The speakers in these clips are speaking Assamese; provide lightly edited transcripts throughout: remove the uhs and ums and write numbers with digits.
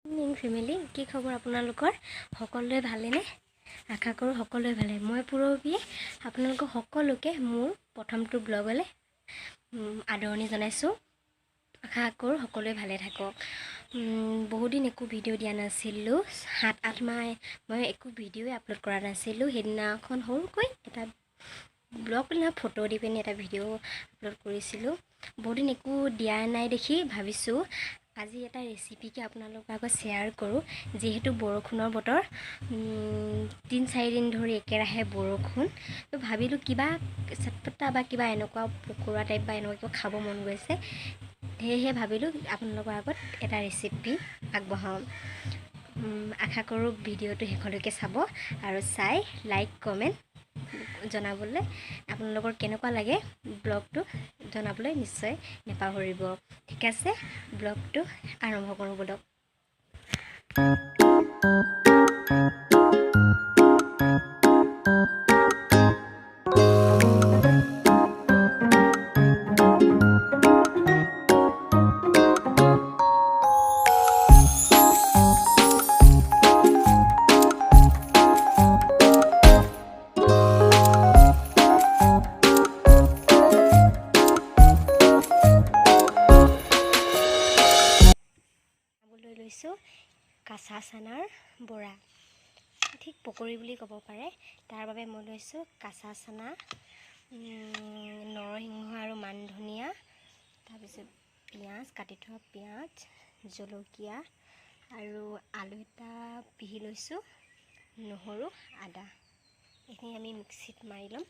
ইভিনিং ফেমিলি, কি খবৰ আপোনালোকৰ? সকলোৱে ভালেনে? আশা কৰোঁ সকলোৱে ভালে। মই পূৰবীয়ে আপোনালোকক সকলোকে মোৰ প্ৰথমটো ব্লগলৈ আদৰণি জনাইছোঁ। আশা কৰোঁ সকলোৱে ভালে থাকক। বহুদিন একো ভিডিঅ' দিয়া নাছিলোঁ, 7-8 মাহ মই একো ভিডিঅ'ই আপলোড কৰা নাছিলোঁ। সেইদিনাখন সৰুকৈ এটা ব্লগ নহয়, ফটো দি পিনি এটা ভিডিঅ' আপলোড কৰিছিলোঁ। বহুদিন একো দিয়া নাই দেখি ভাবিছোঁ আজি এটা ৰেচিপিকে আপোনালোকৰ আগত শ্বেয়াৰ কৰোঁ। যিহেতু বৰষুণৰ বতৰ, 3-4 দিন ধৰি একেৰাহে বৰষুণ, তো ভাবিলোঁ কিবা চটপটা বা কিবা এনেকুৱা পকৰা টাইপ বা এনেকুৱা কিবা খাব মন গৈছে। সেয়েহে ভাবিলোঁ আপোনালোকৰ আগত এটা ৰেচিপি আগবঢ়াওঁ। আশা কৰোঁ ভিডিঅ'টো শেষলৈকে চাব আৰু চাই লাইক কমেণ্ট জনাবলৈ, আপোনালোকৰ কেনেকুৱা লাগে ব্লগটো জনাবলৈ নিশ্চয় নাপাহৰিব। ঠিক আছে, ব্লগটো আৰম্ভ কৰোঁ ব'লক। লৈছোঁ কাঁচা চানাৰ বৰা, ঠিক পকৰি বুলি ক'ব পাৰে। তাৰ বাবে মই লৈছোঁ কাঁচা চানা, নৰসিংহ আৰু মান ধনিয়া, তাৰপিছত পিঁয়াজ, কাটি থোৱা পিঁয়াজ, জলকীয়া আৰু আলু এটা পিহি লৈছোঁ, নহৰু, আদা। এইখিনি আমি মিক্সিত মাৰি ল'ম।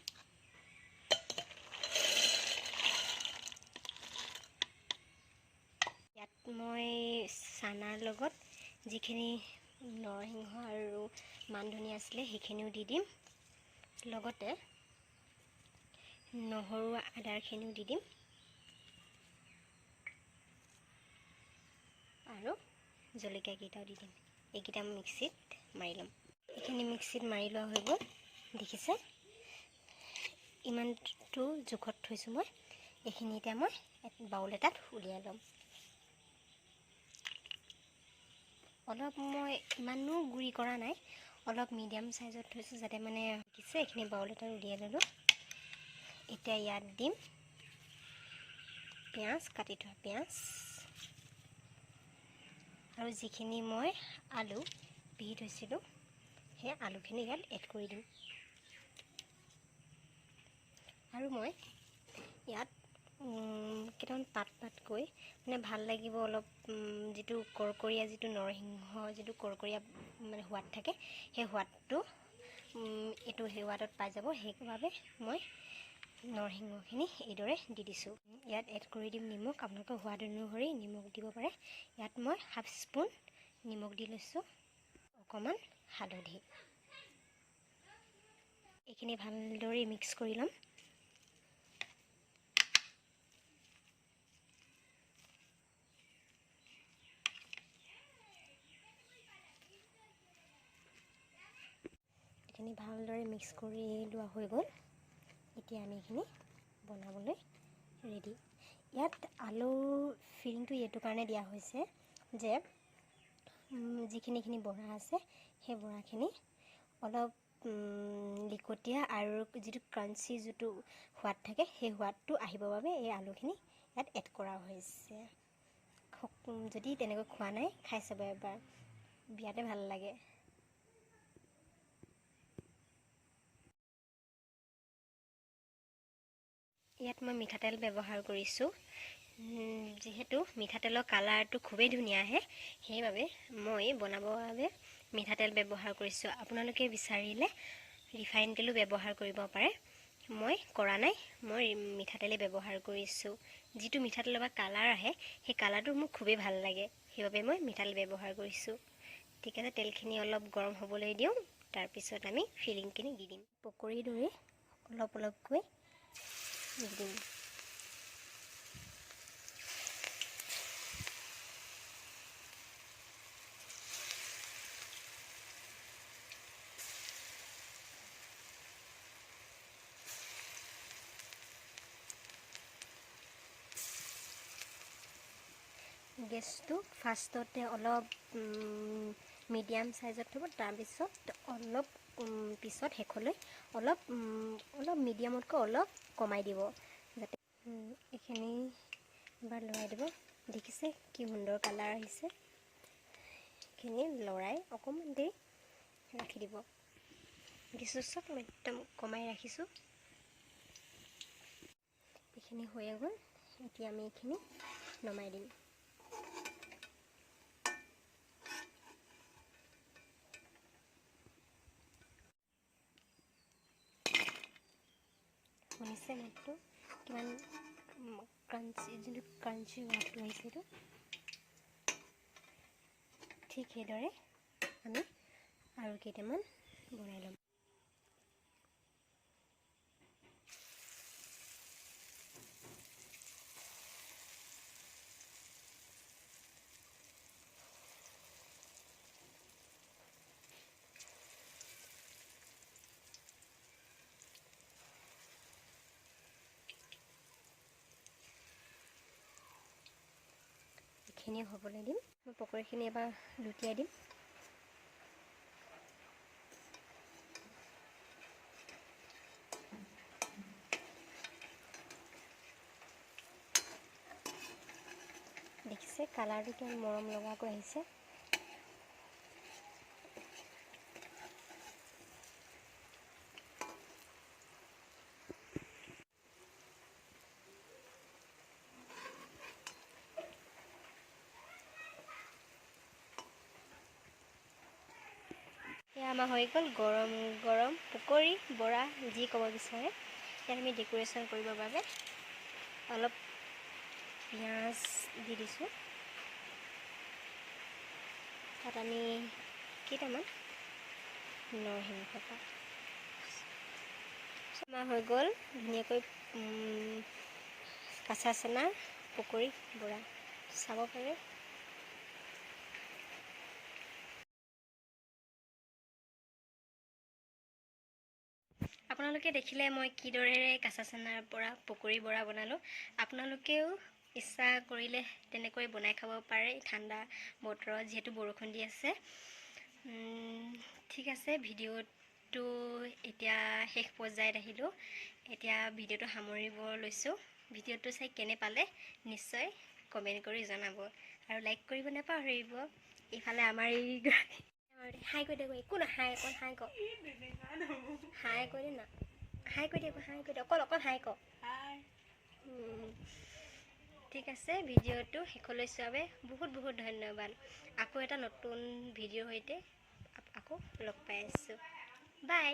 ইয়াত মই চানাৰ লগত যিখিনি নৰসিংহ আৰু মান ধনিয়া আছিলে সেইখিনিও দি দিম, লগতে নহৰু আদাৰখিনিও দি দিম আৰু জলকীয়াকেইটাও দি দিম। এইকেইটা মিক্সিত মাৰি ল'ম। এইখিনি মিক্সিত মাৰি লোৱা হৈ গ'ল, দেখিছে ইমানটো জোখত থৈছোঁ মই। এইখিনি এতিয়া মই বাউল এটাত উলিয়াই ল'ম। অলপ মই ইমানো গুড়ি কৰা নাই, অলপ মিডিয়াম চাইজত থৈছোঁ যাতে মানে দেখিছে। এইখিনি বাউল এটাত উলিয়াই ল'লোঁ। এতিয়া ইয়াত দিম পিঁয়াজ, কাটি থোৱা পিঁয়াজ আৰু যিখিনি মই আলু পিহি থৈছিলোঁ সেই আলুখিনি ইয়াত এড কৰি দিম। আৰু মই ইয়াত কেইটামান পাত পাতকৈ মানে ভাল লাগিব অলপ, যিটো কৰকৰীয়া, যিটো নৰসিংহ, যিটো কৰকৰীয়া মানে সোৱাদ থাকে, সেই সোৱাদটো এইটো সোৱাদত পাই যাব। সেইবাবে মই নৰসিংহখিনি এইদৰে দি দিছোঁ। ইয়াত এড কৰি দিম নিমখ, আপোনালোকৰ সোৱাদ অনুসৰি নিমখ দিব পাৰে। ইয়াত মই হাফ স্পুন নিমখ দি লৈছোঁ, অকণমান হালধি। এইখিনি ভালদৰে মিক্স কৰি ল'ম। এইখিনি ভালদৰে মিক্স কৰি লোৱা হৈ গ'ল। এতিয়া আমি এইখিনি বনাবলৈ ৰেডি। ইয়াত আলুৰ ফিলিংটো এইটো কাৰণে দিয়া হৈছে যে যিখিনিখিনি বৰা আছে সেই বৰাখিনি অলপ লিকটীয়া আৰু যিটো ক্ৰাঞ্চি যিটো সোৱাদ থাকে সেই সোৱাদটো আহিবৰ বাবে এই আলুখিনি ইয়াত এড কৰা হৈছে। যদি তেনেকৈ খোৱা নাই খাই চাব এবাৰ, বিৰাটেই ভাল লাগে। ইয়াত মই মিঠাতেল ব্যৱহাৰ কৰিছোঁ। যিহেতু মিঠাতেলৰ কালাৰটো খুবেই ধুনীয়া আহে, সেইবাবে মই বনাবৰ বাবে মিঠাতেল ব্যৱহাৰ কৰিছোঁ। আপোনালোকে বিচাৰিলে ৰিফাইন তেলো ব্যৱহাৰ কৰিব পাৰে, মই কৰা নাই, মই মিঠাতেলেই ব্যৱহাৰ কৰিছোঁ। যিটো মিঠাতেলৰ পৰা কালাৰ আহে সেই কালাৰটো মোক খুবেই ভাল লাগে, সেইবাবে মই মিঠাতেল ব্যৱহাৰ কৰিছোঁ। ঠিক আছে, তেলখিনি অলপ গৰম হ'বলৈ দিওঁ, তাৰপিছত আমি ফিলিংখিনি দি দিম। পকৰীৰ দৰে অলপ অলপকৈ দি দিম। গেছটো ফাৰ্ষ্টতে অলপ মিডিয়াম চাইজত থ'ব, তাৰপিছত অলপ পিছত শেষলৈ অলপ অলপ মিডিয়ামতকৈ অলপ কমাই দিব, যাতে এইখিনি এবাৰ লৰাই দিব। দেখিছে কি সুন্দৰ কালাৰ আহিছে। এইখিনি লৰাই অকণমান দেৰি ৰাখি দিব। গেছৰ চব একদম কমাই ৰাখিছোঁ। এইখিনি হৈয়ে গ'ল। এতিয়া আমি এইখিনি নমাই দিম। শুনিছে মাতটো কিমান ক্ৰাঞ্চি, যোনটো ক্ৰাঞ্চি মাতটো আহিছে এইটো। ঠিক সেইদৰে আমি আৰু কেইটামান বনাই ল'ম। এইখিনি হ'বলৈ দিম। মই পকৰীখিনি এবাৰ লুটিয়াই দিম। দেখিছে কালাৰটো কিমান মৰম লগাকৈ আহিছে। এয়া আমাৰ হৈ গ'ল গৰম গৰম পকৰী বৰা, যি ক'ব বিচাৰে। ইয়াত আমি ডেক'ৰেশ্যন কৰিবৰ বাবে অলপ পিঁয়াজ দি দিছোঁ। তাত আমি কেইটামান নৰসিংহ পাত। আমাৰ হৈ গ'ল ধুনীয়াকৈ কাঁচা চানাৰ পকৰী বৰা। চাব পাৰে। আপোনালোকে দেখিলে মই কিদৰে কাঁচা চানাৰ পৰা পকৰী বৰা বনালোঁ। আপোনালোকেও ইচ্ছা কৰিলে তেনেকৈ বনাই খাব পাৰে ঠাণ্ডা বতৰত, যিহেতু বৰষুণ দি আছে। ঠিক আছে, ভিডিঅ'টো এতিয়া শেষ পৰ্যায়ত আহিলোঁ। এতিয়া ভিডিঅ'টো সামৰিব লৈছোঁ। ভিডিঅ'টো চাই কেনে পালে নিশ্চয় কমেণ্ট কৰি জনাব আৰু লাইক কৰিব নাপাহৰিব। ইফালে আমাৰ এই হাই কৈ দে, একো নহয়, হাই অকণ হাই ক, হাই কৈ দে না, হাই কৈ দে, হাই কৈ দে, অকল অকল হাই ক। ঠিক আছে, ভিডিঅ'টো শেষলৈ চোৱাৰ বাবে বহুত বহুত ধন্যবাদ। আকৌ এটা নতুন ভিডিঅ'ৰ সৈতে আকৌ লগ পাই আছোঁ। বাই।